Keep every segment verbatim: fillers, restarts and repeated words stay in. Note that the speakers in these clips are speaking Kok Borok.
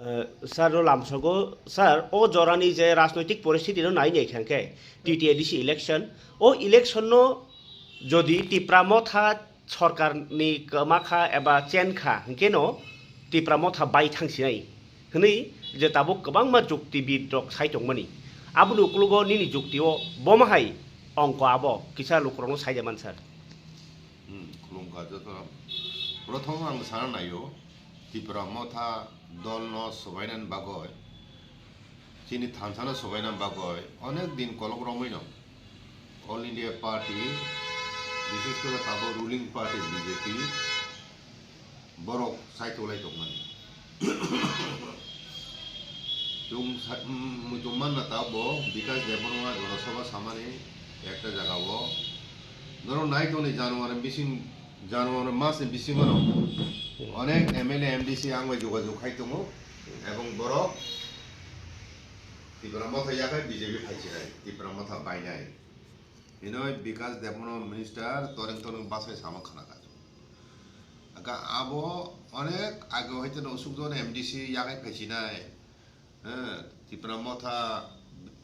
Eh, sir no lamsogo, sir, o jorani je rajnoitik poristiti no nai nai khe T T A D C election, o election no jodi Tipra Motha sorkar ni kwma kha eba chen kha, hinkhe no Tipra Motha bai thang sinai hwnwi je tabuk kwbangma juktibid rok sai tongmani. Aboni ukologo nini jukti o bomo hai ongko abo kisa lukurok no sai jaman, sir. Hmm, khulumkha joto. Prothom ang sana naio, Tipra Motha dol no sobainani bagoi, chini thansa no sobainani bagoi, onek din kolok romwi no All India Party, bishes kore tabuk ruling party B J P, borok saitolai tongmani. Chwng sa-, mm, muitu manna ta bo Bikash Debbarma Jonosabha samani ekta jaga o. Norok nai tongni January bising, January mas ni bisingo no onek M L A, M D C ang bai jogajog khai tongo, ebong borok Tipra Motha yakhai B J P phai chinai, Tipra Motha bainai. Hinoi Bikash Debbarma minister toreng toreng bachai sama khana kha. Aka abo onek age hoite no usuk jon M D C yakhai phai chinai. Eh, Tipra Motha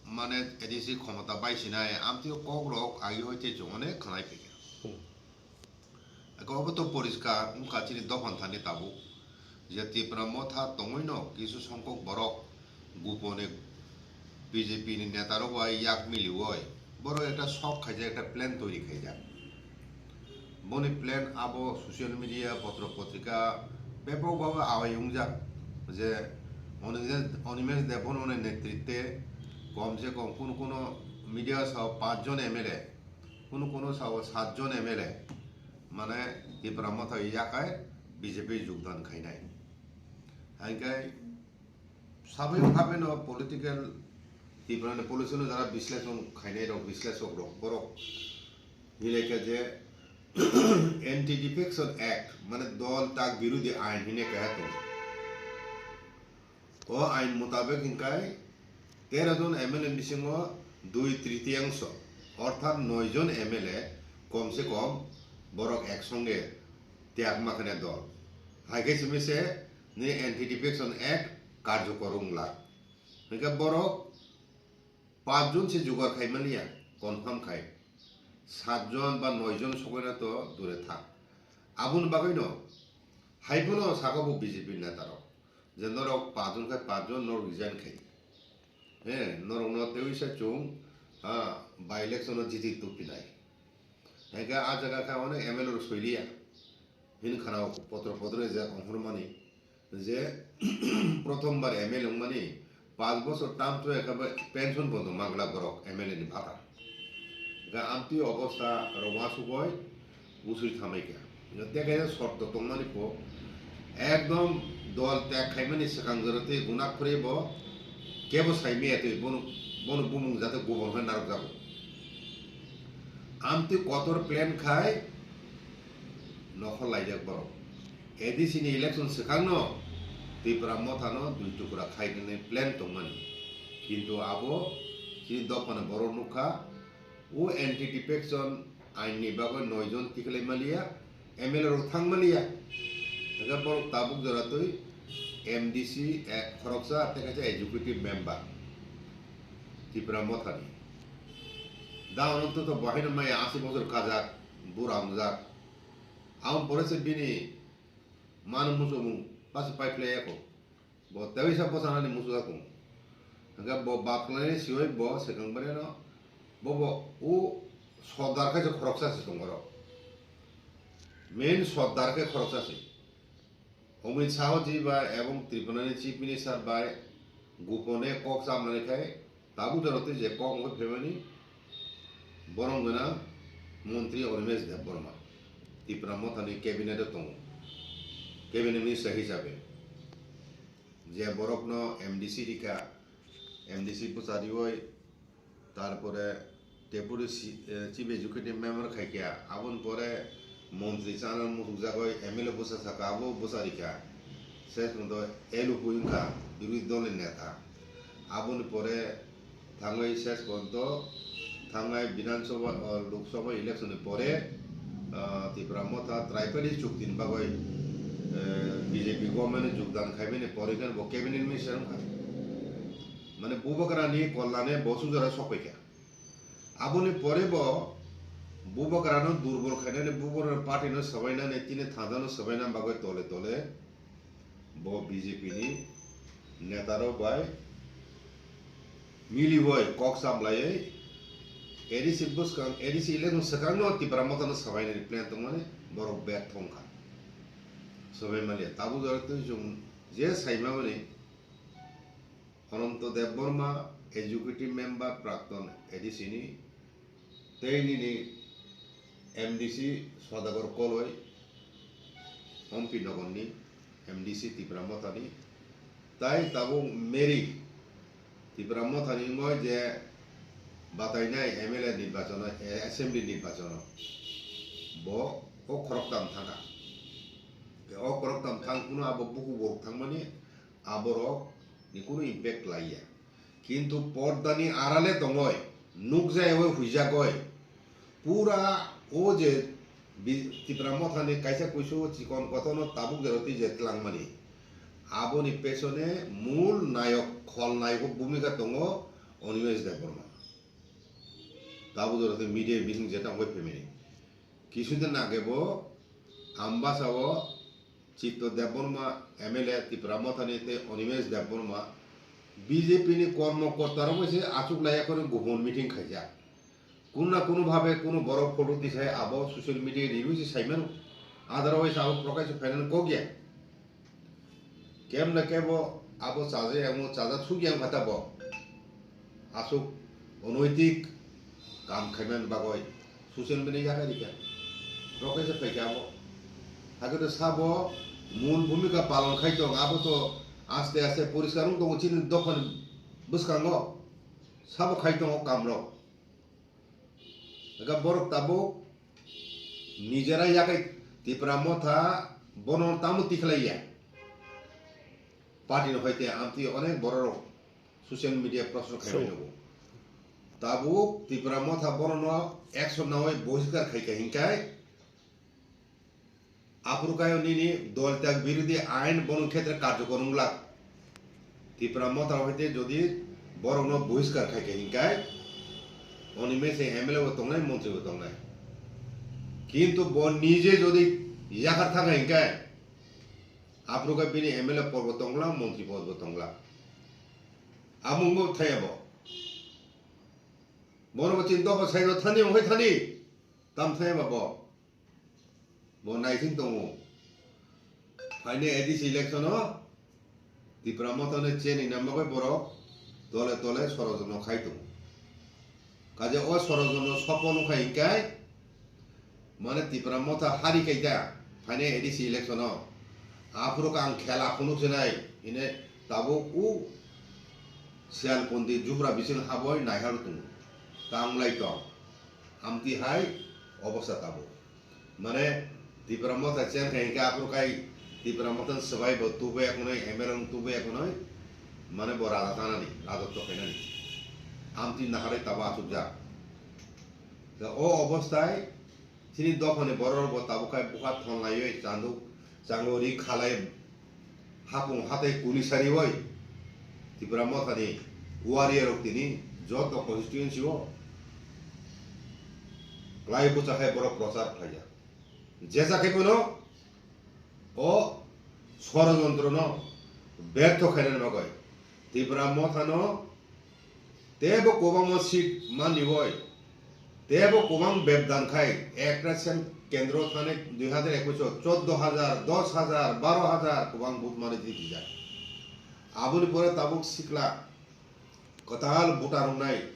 mane A D C khomota bai sinai, amtwi kok rok agi hoite chwng onek khnai phaikha. Hmm. Eko obo to poriskar wngkha chini dophani thani tabuk je Tipra Motha tongwi no kisu songkok borok gupone B J P ni neta rok bai yak miliwoi borok ekta sok khaijak, ekta plan toiri khaijak. Boni plan abo social media, potro potrika bepok babe awai wngjak je Onimesh, Onimesh Debbarma ni netritwe kom se kom kuno kuno media sao panch jon M L A, kuno kuno sao sat jon M L A mane Tipra Motha yakhai B J P jogdan khainai. Hainkhe sabai phabeno political Tiprani policy no jara bisleshon khainai rok, bisleshok rok, borok hilaikha je Anti Defection Act, mane dol tak birodi ain hinwi kaha tongo. O ain mutabek hinkai tero jon M L A bisingo dui tritiyangsho, orthat noi jon M L A kom se kom borok ek songe tiyakma khene dol. Haikhe simi se ni Anti Defection Act karjokor wngla. Hingke borok pach jon se jugar khai maliya, confirm khai. Sat jon ba noi jon sokoina to dure thak. Aboni bagwino hai phano saka bo B J P neta rok je norok pach jon khai pach jon norok resign khai. He, norok no tewi sa chung, ha, by election no jiti tupinai. Hingke ah jaga khe onek M L A rok soiliya. Hini khana potro potro je onghormani je prothom bar M L A wngmani panch bochor term to ekhabai pension bondo mangla borok M L A ni bhata. Hingke amtwi obostha rok wasugoi usui thamaikha. Hingke tei kaisa short to tongmani po ekdom dol tag khaimani swkang jora tei guna khurui bo kebo saimaya twi bono, bono bumung jate gubun hwnwi narwkjago. Amtwi kotor plan khai nokhor laijak borok. A D C ni election swkangno Tipra Mothano dui tukra khai rwnai plan tongmani. Kintu abo chini dophani borok nukha, o anti defection ain ni bagwi noi jon tikhlai maliya, M L A rok thang maliya. Hingke borok tabuk jora twi M D C, eh, khoroksa tei kaisa executive member Tipra Mothani. Da ononto to bo haino maya asi bosor kajak, bura wngjak. Aboni pore se bini mano muchomung basi pai phlai ya kho. Bo tei sa bwskanani muchungjakung. Hingke bo bap kwlaini siwi bo swkang bwrwino bo bo o sordar khe khoroksa se tongo oro. Main sordar khe khoroksa se. Amit Shah ji bai ebong Tripura ni Chief Minister bai gupone kok chamlani khai tabuk jora twi je kok wngwi phaimani borok gwnang montri Animesh Debbarma Tipra Mothani cabinet o tongo, cabinet minister hisabe. Je borokno M D C rikha, M D C bwsa riwi, tarpore deputy si-, eh, chief executive member khaikha, aboni pore montri chana muchukjagwi M L A bwsa sakha, abo bwsa rikha. Ses pwnto L O P wngkha, birodhi dolni neta. Aboni pore thangwi ses porjonto thangnai Bidhan Sabha, o, Lok Sabha election ni pore, ah, Tipra Motha Tripartite chukti ni bagwi eh, B J P government ni jogdan khaimani pore khe bo cabinet minister wngkha. Mane Bubagrani kollane bo sujara sokpaikha. Aboni pore bo Bubagrano durbol khainani, Bubagrano party no swbainani, tini thansa no swbaina bagwi tole tole bo B J P ni neta rok bai miliwi kok samlaiwi A D C bwskang, A D C election swkangno Tipra Motha no swbainani plan tongmani borok bertho wngkha. Swbai maliya. Tabuk jora twi chwng je saimani Ananto Debbarma, executive member, prakton A D C ni, tei nini M D C Sodagar Koloi, Ompi Nagar ni M D C Tipra Motha ni, tai tabuk Mary Tipra Motha ni wngwi je batainai M L A nirbachon o, eh, assembly nirbachon o, bo o khoroktham thangkha. O khoroktham thang kuno abo buku borok thangmani aborok ni kunu impact laiya. Kintu pordani arale tongoi, nukjayawoi huijagoi, pura o je bi-, Tipra Mothani kaisa kuisu chikon kotono tabuk jero twi je tlangmani, aboni pesone mul nayok, khol nayok bhumika tongo Animesh Debbarma. Tabuk jero twi media bising je tangbai phaimani. Kisudin age bo Ambasa o Chitto Debbarma M L A Tipra Mothani tei Animesh Debbarma B J P ni kormo korta rok bai se achuk lai ya kheno gopon meeting khaijak. Kunu na kunu bhabe kunu borok photo tisai abo social media ni rwi se sai mano. Otherwise abo prokash phainani kok ya. Kemle kebo abo chaja yang, chaja suk yang kha ta bo. Aswk onaitik kam khaimani bagwi social media yakarikha. Prokash phaikha abo. Hakhe to sabo mul bhumika palon khai tong, abo to aste aste poriskar wng tongo chini dophani bwskango. Sabo khai tongo kamrok. Ega borok tabuk nijera yakai Tipra Motha bono tamo tikhlaiya. Party no hoite amtwi onek bororok social media prosno khai So- mano. Tabuk Tipra Motha bono no action nawi bohiskar khai kha hinkai. Aphuru kaio nini dol tak birodhi ain bono khetre karjokor wng glak. Tipra Motha hoite jodi borokno bohiskar khai kha hinkai, Animesh se M L A bo tongnai, montri bo tongnai. Kintu bo nije jodi yakhar thang hinkai, aphuru kai bini M L A pod bo tong glak, montri pod bo tong glak. Amung bo thaya bo. Bono bo chinta bo sai thani, wng thani. Tam thaya bo. Bo naising tongo. Phaini A D C election o Tipra Motha ni cheni namagwi borok tole tole sorojono khai tongo. Kaje o sorojono sopon wngkha hinkai mane Tipra Motha hari kaita phaini A D C election o. Aphuru ang khela phunuk sinai hine tabuk u Sialkundi jubra bising haboi naihar tongo. Tanglai tong. Amtwi hai obostha tabuk. Mane Tipra Motha chen khai hingke aphuru kai Tipra Motha swbai bo tubu ekonoi, M L A rok tubu ekonoi, mane bo raja tanani, rajotw khainani. Amtwi naharwi tabo achukjak. Da o obosthai chini dophani borok rok bo tabuk kai bukha thon laiwi chanduk chango ri khalai hapung hatai kuni sariwi Tipra Mothani warrior rok tini joto constituency o klai bwcha khai borok prochar khlaijak. Jesa khai bono o sorojontro no bertho khainani bagwi Tipra Mothano tebo kwbangma seat manwi Tebo kwbang bebdan khai, ekta sen kendro thani dui hajar ekwis o choddo hajar, dos hajar, baro hajar kwbang vote mani jiti jak. Aboni pore tabuk sikla kwtal voter wngnai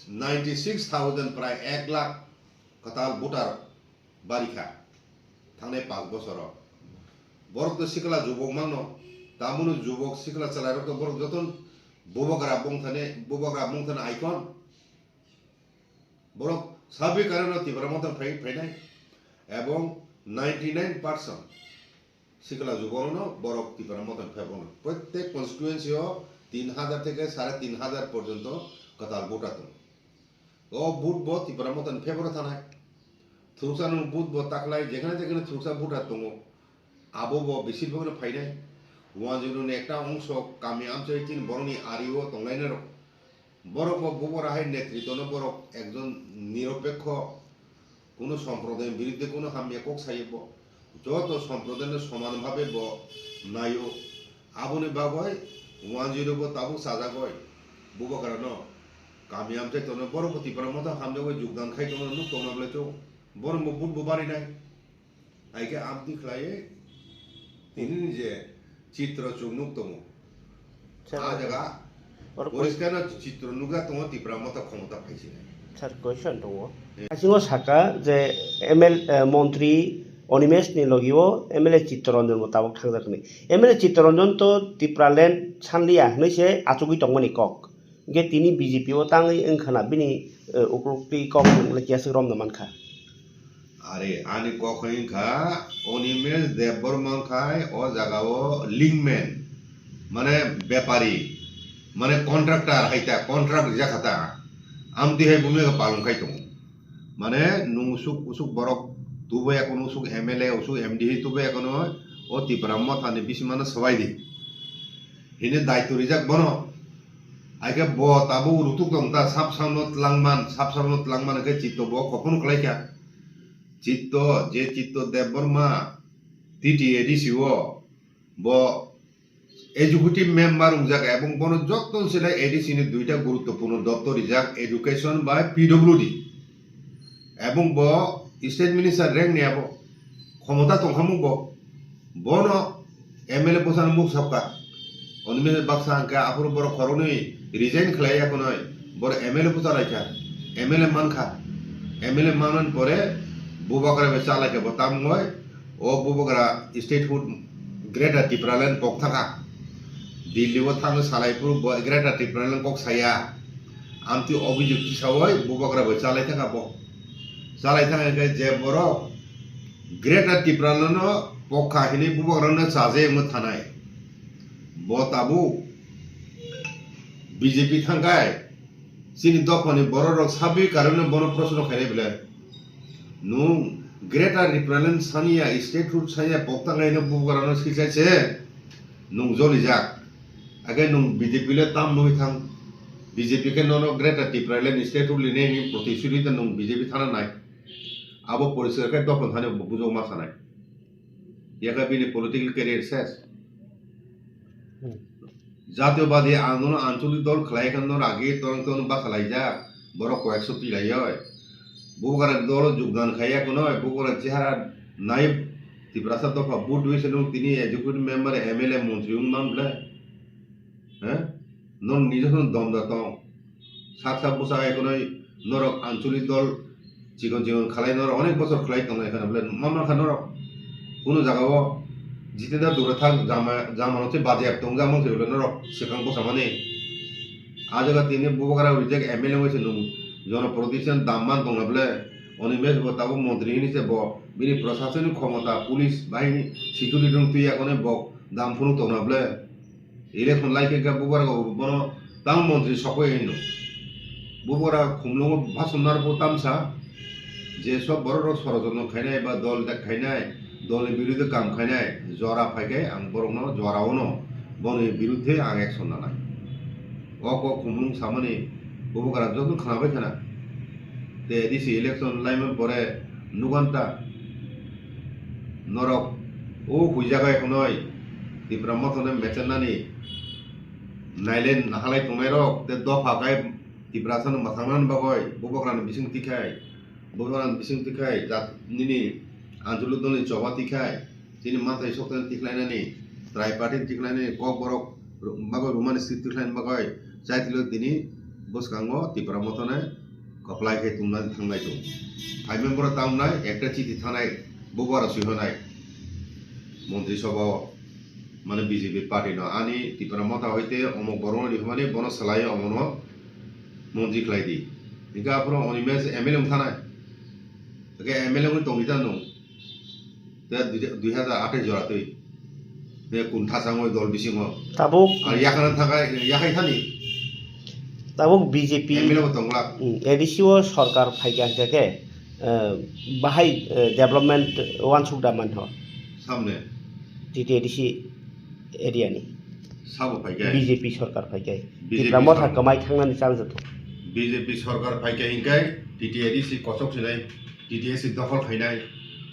ninety six thousand, prai ek lakh kwtal voter barikha thangnai panch bosoro. Borok to sikla jubok mangno, tamoni jubok sikla chwlairok to borok joto bubagra bongthani, bubagra bongthani icon. Borok sabwi karano Tipra Motha phai-, phainai. Ebong ninety nine percent sikla juborokno borok Tipra Motha phai bono. Prottek constituency o tin hajar theke sare tin hajar porjonto kwtal voter tongo. O vote bo Tipra Motha ni favor o thanai. Thuruksa no vote bo taklai jekhane jekhane thuruksa voter tongo. Abo bo besir bagno phainai. Wanjwino ni ekta ongso kami amchai tin borokni ari o tonglainai rok. Borok bo bubora hai netritwno borok ekjon niropekho, kuno somprodaini biruddhe kuno hamya kok saye bo. Joto somprodaino soman bhabe bo naio. Aboni bagwi wanjwino bo tabuk chajagwi bubagrano kami amchai tono borok bo Tipra Motha hamjagwi jogdan khai tono nuk tongma belai chwng. Borok bo vote bo barinai. Hai khe amtwi khlaiwi tini ni je chitro chwng nuk tongo. Sir, ah jaga oro poriskar no chitro nukjak tongo Tipra Motha khomota phaisinai. Sir, question tongo. Eh. Asingo saka je M L A, eh, montri Animesh ni logi o M L A Chittaranjan bo tabuk thangjak hinwi. M L A Chittaranjan to Tipraland sanliya hinwi se achugwi tongmani kok. Hingke tini B J P o tangwi wngkha na bini, eh, uklok twi kok wngkha kiya swk romna mankha. Are, ani kok wngkha Animesh Debbarma wngkhai o jaga o linkman, mane bepari, mane contractor hai ta, contract rijak kha ta, amtwi hai bumui palong khai tongo. Mane nwng usuk, usuk borok tubu ya kono usuk M L A, usuk M D C tubu ya kono o Tipra Motha ni bisimano swbai di. Hini daitw rijak bono. Haikhe bo tabuk rutuk tong ta, sap samno twlangman, sap samno twlangman hwnkhe chitto bo khopon khlaikha. Chitto, je Chitto Debbarma, T T A D C o, bo executive member wngjak, ebong bono joto se A D C ni duita guruttopurno doptor rijak, education bai P W D. Ebong bo state minister rank ni abo, khomota tongkha mung bo. Bono M L A bwsano muk sapkha. Oni baksa hwnkhe aphuru borok khoroknwi resign khlai ya khwnwi, borok M L A bwsa laikha, M L A mankha. M L A manmani pore bubagra bai cha laikha bo, tamungwi o bubagra statehood Greater Tipraland pok thangkha. Delhi o thangwi salai phuru bo Greater Tipraland kok saya. Amtwi obijok tisawai bubagra bai cha lai thangkha bo. Cha lai thangkha khe je borok Greater Tipraland no pok kha hinwi bubagra no chaje wngwi thanai. Bo tabuk B J P thangkhai chini dophani borok rok sabwi karwi no bono proshno khainai belai. Nwng Greater Tipraland saniya, statehood saniya, pokta khaino bubagra no sichai se nwng jolijak. Age nwng B J P le tam nugwi thang. B J P khe nono Greater Tipraland statehood line hwnwi protistudi ta nwng B J P thana nai. Abo poriskar khe dophani thani bo bujok ma sanai. Yakha bini political career ses. Hmm. Jatiyo badi andolon anchalik dol khlai khe norok agi torong torong basa laijak, borok koyekso twi lai oi. Bubagra dolo jogdan khai ya khwnwi, bubagra chehara nai Tiprasa dopha vote rwi se nwng tini executive member, M L A, montri wng man ble? He? Nwng nijor dom da tong. Sak sak bwsa ekhonoi norok anchalik dol chikon chikon khalai norok onek bosor khlai tongnai kheno bwle ma mankha norok. Kunu jaga o Jitendra Dura thang jama, jama rok se bajiyap tongjak mankhe bwle norok swkang bwsa mani. A jaga tini bubagra reject M L A wngwi se nwng jonoprotinithi dam man tongna bwle. Animesh bo tabuk montri hini se bo bini prashasonik khomota, police bahini, security rok twi ya khonoi bo dam phunuk tongna bwle. Election lai khe khe bubagra bo bono tamo montri sokoi hino. Bubagra khumlungo bhasan narwkgo tamsa je sob borok rok sorojontro khainai ba dol dak khainai, dolni biruddhe kam khainai, jora phai khe ang borokno jora ono, boni biruddhe ang action nanai. O kok khumlung samani bubagra joto khwnabai khwna. Te A D C election laimani pore nugan ta norok o huijagai hwnwi Tipra Mothano mechenani naile nahalai tongnairok te dopha kai Tiprasano mwthangnani bagwi bubagrani bising tikhai, bubagrani bising tikhai jat nini Anjulu dolni choba tikhai. Chini manthai soktani tikhlainani, tripartite tikhlainani, kokborok ru-, bagwi rumani script tikhlaini bagwi chaitilo tini bwskango Tipra Mothano kwplai khe tongna thangnai tong. Phaimani borok tamnai ekta chithi thanai, bubagra swihornai Montri Sabha o, mane B J P party no, ani Tipra Motha hoite omok borokno rihormani, bono swlaiwi omono montri khlai di. Hinkhe aphuru Animesh M L A wng thanai. Hinkhe M L A wngwi tongdi ta nwng. Te dui, dui hajar athais jora twi. Te kun thasang oi dol bisingo. Tabuk. Ar yakhana thakai, yakhai thani. Tabuk B J P, M L A bo tonglak. Hmm, A D C o sorkar phaikha hwnkhe khe, eh, bahai, eh, development wansuk da manho. Samne. T T A D C area ni. Sabo phai khe. B J P sarkar phai khe. B J P Tipra Motha sarkar. Kwmai thangnani chance tongo. B J P sarkar phai khe hinkhe T T A D C kosok sinai, T T A D C dokhol khainai,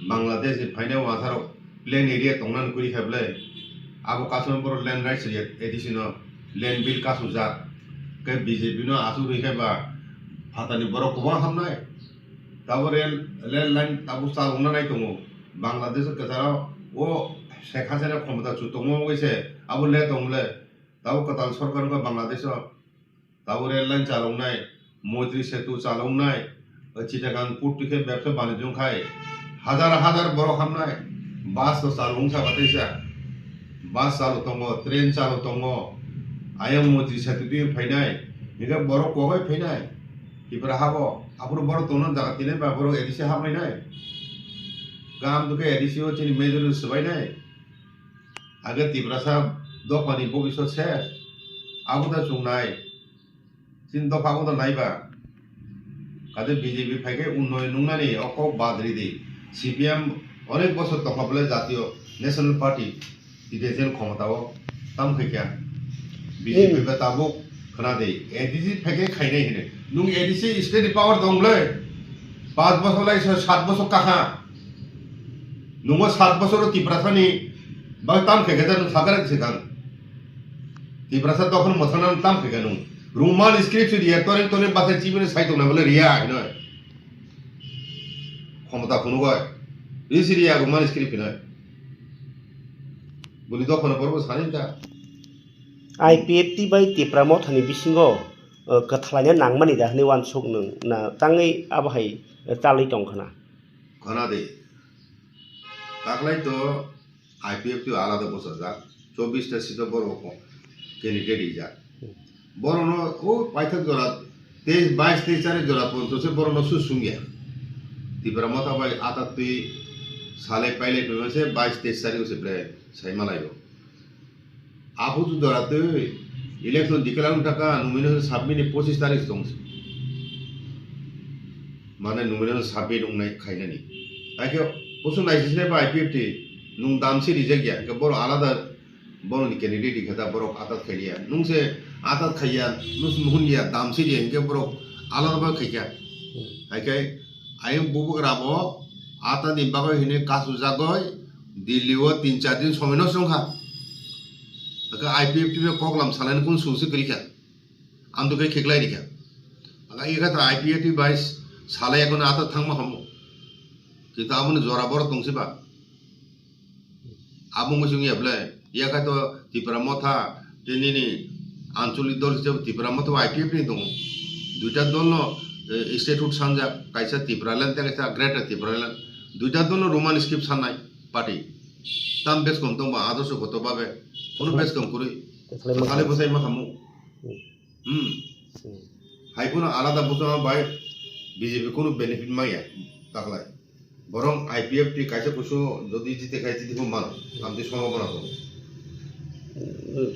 Bangladesh ni phainai wansarok plain area tongnani kwrwi kha bwle. Abo kasu borok land rights riya A D C no, land bill kasujak. Khe B J P no aswk rwi khe ba phatani borok kwbang hamnai. Tabo rail, rail line tabo chalokna nai tongo. Bangladesh o kwcharo o Sheikh Hasina khomota chu tongma wngwi se abo le tong le. Tabo kwtal sorkar wngkha Bangladesh o. Tabo rail line chaloknai, Moitri Setu chaloknai, o Chittagong port twi khe bebsa banijwng khai. Hazar hazar borok hamnai. Bus o chalok wngsa batai sa. Bus chalok tongo, train chalok tongo. Ayang Moitri Setu twi phainai. Hinkhe borok kok bai phainai. Tipra habo, aphuru borok tongna jaga tinai ba borok A D C hapnai nai. Gam dukhe A D C o chini majority swbainai. Age Tiprasa dophani bokisot se. Abo da chungnai. Chini dopha abo da naiba. Kade B J P phaikhe unnoyon nungnani o kok badri di. C P M onek bosor tongkha bole jatiyo National Party. Titejen khomotao tam khaikha. B J P Hmm. ba tabuk khna de, A D C phaikhe khainai hino. Nung A D C state power dong le, panch bosor lai so sat bosor kakha. Nungo sat bosor Tiprasani ba tam khaikha ta nung sakare sikang. Tiprasa tokon mothana tam khaikha nung. Roman script si riya, torin torin basa chibini sai tongna bole riya hino. Khomota phunugoi. Risi riya Roman script hino. Boni dophano borok bo sani ta. I P F T bai Tipra Mothani bisingo, uh, kwthalaina nangmani da hwnwi uansuk nwng na tangwi abo hai, uh, chalwi tong khna. Khna de. Taklai to I P F T alada bosajak. Chobbish ta seat o borok candidate rijak. Borokno o paithak jora teis, bais, teis tarik jora porjonto se borokno su sungya. Tipra Motha bai atatwi salai pailai tongma se bais, teis tarik se ble sai malaio. Aphuru jora twi election declare wng taka nomination submit ni pochis tarik tong se. Mane nomination submit wngnai khainani. Hakhe kusu naisisnai ba I P F T nung dam se rijak ya, hwnkhe borok alada borokni candidate khe ta borok atat khailiya. Nung se atat khaiya, nung se nuhunliya, dam se riya, hwnkhe borok alada bai khaikha. Hakhe ayang bubagra bo atani bagwi hwnwi kasujagwi Delhi o tin char din somoi no chwngkha. Hakhe I P F T bai koklam salaini kunu sungsi kwrwikha. Amtwi khe khiklai rikha. Hakhe ekha ta I P F T bai salai ekono atat thangma hamu. Kintu amoni jora borok tongsiba. Abo wngwi chwng ya bwle, ya khai to Tipra Motha, tei nini anchalik dol hisabe Tipra Motha bo I P F ni tongo. Duita dol no, eh, statehood sanjak, kaisa Tipraland tei kaisa Greater Tipraland. Duita dol no Roman script sanai party. Tam beskam tongba adorshogoto babe. Kono beskam kwrwi. Thale bwsai ma khamu. Hmm. Hmm. Hai phano alada bosong bai B J P kunu benefit maya taklai. Borong I P F T kaisa kusu jodi jite khai jiti bo mano, amtwi sombhabona tongo.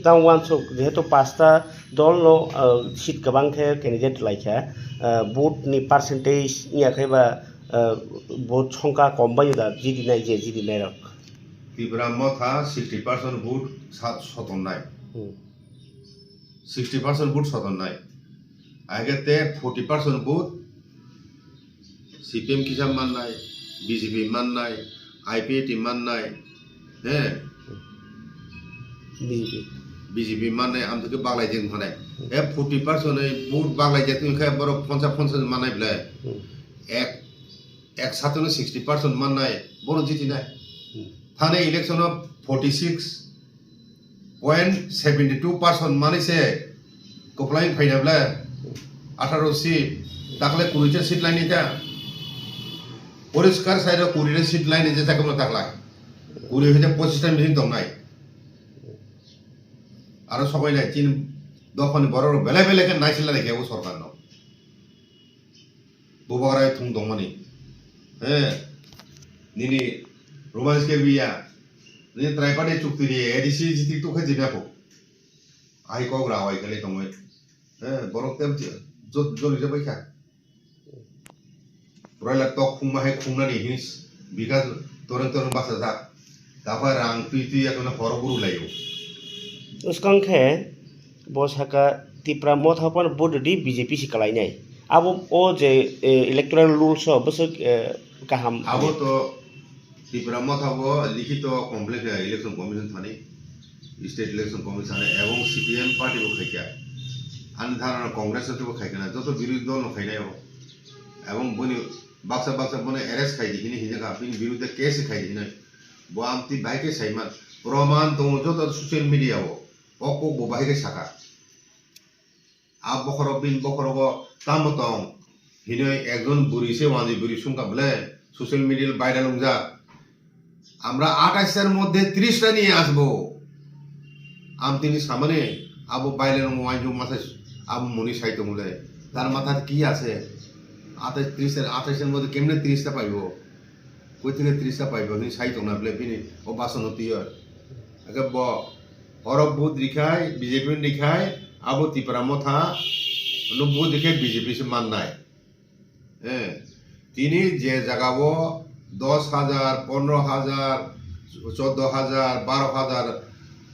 Tang uansuk jehetu pasta dol no, ah, seat kwbang khe candidate lai kha, ah, vote ni percentage wngya khe ba, ah, vote songkha kom bai da jiti nai je jiti nai rok. Tipra Motha sixty percent vote sa-, sotonnai. Hmm. Sixty percent vote sotonnai. Aige te forty percent vote C P M kisa mannai, B J P mannai, I P F T mannai, he? B J P. B J P mannai, amtwi khe baglai jeng phanai. E forty percent ni vote baglai jeng twi khe borok poncha poncha mannai bwle. Hmm. Ek, ek satno sixty percent mannai, borok jitinai. Hmm. Thani election o forty six point seventy two percent manwi se kwplai phaina bwle atharo seat, dakle kuri ta seat laini ta. Poriskar sai rw kuri ta seat laini je ta kwbla dakla. Kuri hwnkhe pochis ta meeting tongnai. Aro sokoi nai chini dophani borok rok belai belai khe naisila lai khe o sorkar no. Bubagra thung tongmani. He, nini Roman script ya, nini tripartite chukti ri, A D C jiti tukhe jina ko. Ai kok ra wai kali tongoi. He, borok tem jot joli jabai kha. Broiler tok khungma hai khungnani hins bigha toreng toreng basa jak. Takhai rang twi twi ya kono horo guru laio. Bwskang khe bo saka Tipra Motha phano vote rwdi B J P se kwlainai. Abo o je, eh, electoral rules o bwswk, eh, kaham. Abo to Tipra Motha bo likhito complaint khe Election Commission thani, State Election Commission thani, ebong C P M party bo khaikha. Ani dhara Congress bo khaikha na, joto birodhi dol no khainai o. Ebong boni baksa baksa bono arrest khaidi hini hinjaka, bini biruddhe case khaidi hinoi. Bo amtwi bahai khe saiman. Proman tongo joto social media o. O kok bo bahai khe saka. A bokhorok bini bokhorogo tamo tong hinoi ekjon bwrwi se wanjwi bwrwi sungkha bwle social media viral wngjak. আমরা আঠাশের মধ্যে ত্রিশটা নিয়ে আসবো। Amtwini samani abo viral wngo wainjwk masa abo muni sai tongole. তার মাথায় কি আছে? আঠাশ, ত্রিশের, আঠাশের মধ্যে কেমনে ত্রিশটা পাইবো? Koi theke ত্রিশটা paibo hinwi sai tongna bwle bini o basono twiwi. Hakhe bo oro vote rikhai, B J P ni rikhai, abo Tipra Motha no vote rikhai B J P se mannai. Eh, tini je jagao dos hajar, pondro hajar, choddo hajar, baro hajar,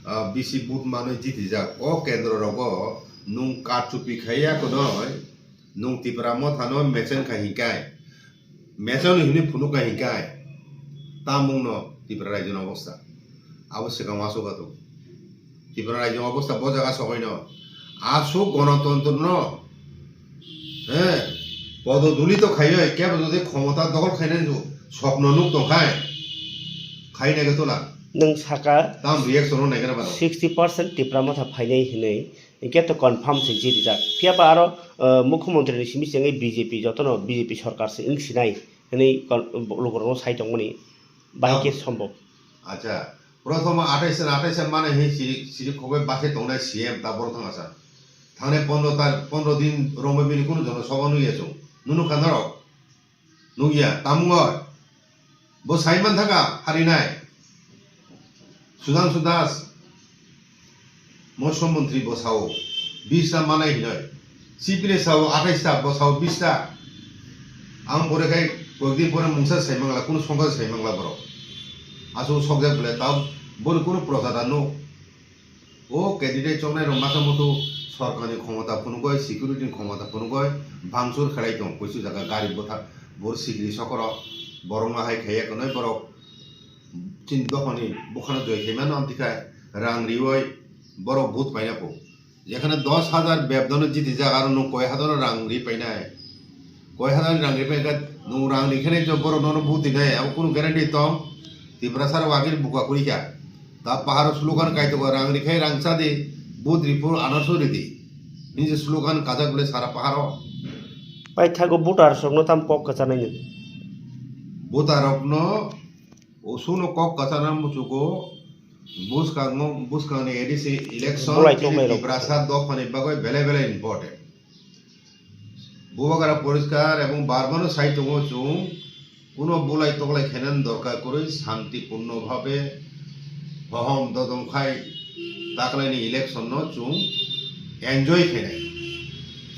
ah, bisi vote manwi jitijak. O kendro rogo nwng karchupi khaiya khwnwi, nwng Tipra Motha no mecheng kha hinkai. Mechang ni hwnwi phunuk kha hinkai, tamungno Tripura rajyoni obostha. Abo swkang aswk ato. Tripura rajyoni obostha bo jaga sokoino. Aswk gonotontro no, he, podo duli to khaiwi, kebo jodi khomota dokhol khainani ju sopno nuk tongkhai, khainai khe tola. Nwng saka tam reaction no naikhe na bano. Sixty percent Tipra Motha phainai hinwi. Hingke to confirm se jiri jak. Phiya ba aro, eh, mukhyamantri ni simi se wngwi B J P, jotono B J P sorkar se wng sinai hinwi kon-, lukurokno sai tongmani bahai khe sombob. Acha, prothom athais, athais mane hi siri, siri khogwi bakhe tongnai C M ta borok thang asa. Thangnai pondro tar, pondro din romwi bini kunu jono sobo nukya chwng. Nunu kha norok. Nukya, tamungoi. Bo sai man thaka, harinai. Sudhanshu Das, Motsyo Montri bo sao, bis ta manai hinoi. C P le sao, athais ta, bo sao, bis ta. Ang pore khai, koyekdin pore mungsa sai mangla, kunu songkha sai mangla borok. Aswk sokjak bole, tao boni kunu procha da nuk. O candidate choknai rok masa mutu sorkarni khomota phunugoi, security ni khomota phunugoi, bhangsur khlai tong, kuisu jaga gari bwthar, bor sikri sokoro, borok no hai khaiya kwnwi borok chini dophani bukhano joi khaimano amtwi khai rang riwi borok vote paina kho. Jekhane dos hajar bebdono jiti jaga aro nwng koi hajar rang ri painai. Koi hajar rang ri paikha, nwng rang ri khe nai borok nono vote dinai, abo kunu guarantee tong? Tiprasa rok agini buka kuri kha. Ta paharo slogan kaitoko rang rikhai rang chadi, vote riphu anarso ridi. Nini slogan kajak bole sara paharo. Paithago voter rokno tam kok kwchanai nini. Voter rokno usuno kok kwchana muchugo bwskango, bwskangni A D C election Bulai chini tongnai rok. Tiprasa dophani bagwi belai belai important. Bubagra poriskar ebong bar bar no sai tongo chwng, kuno bulai toklai khainani dorkar kwrwi, santipurno bhabe, hohom dodom khai taklaini election no chwng enjoy khainai.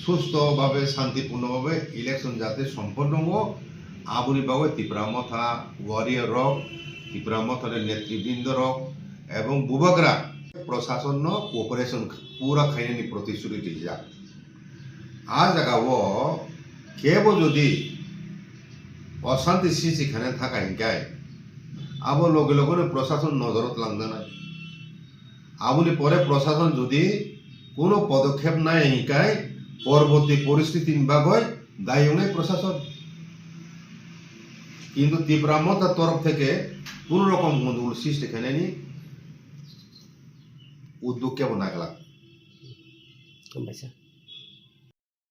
Susto bhabe, santipurno bhabe election jate sompurno wngo, aboni bagwi Tipra Motha warrior rok, Tipra Motha ni netribrindo rok ebong Bubagra prosason no cooperation pura khainani protisruti rijak. A jaga o kebo jodi osanti sisi khane thaka hinkai, abo loge loge no prosason nojoro twlang nai. Aboni pore prosason jodi kuno podokkhep nai hinkai, porborti poristiti ni bagoi dayongnai prosason. Kintu Tipra Motha torof theke kuno rokom gondogol sristi khainani uddog kebo naglak. Hambaisa.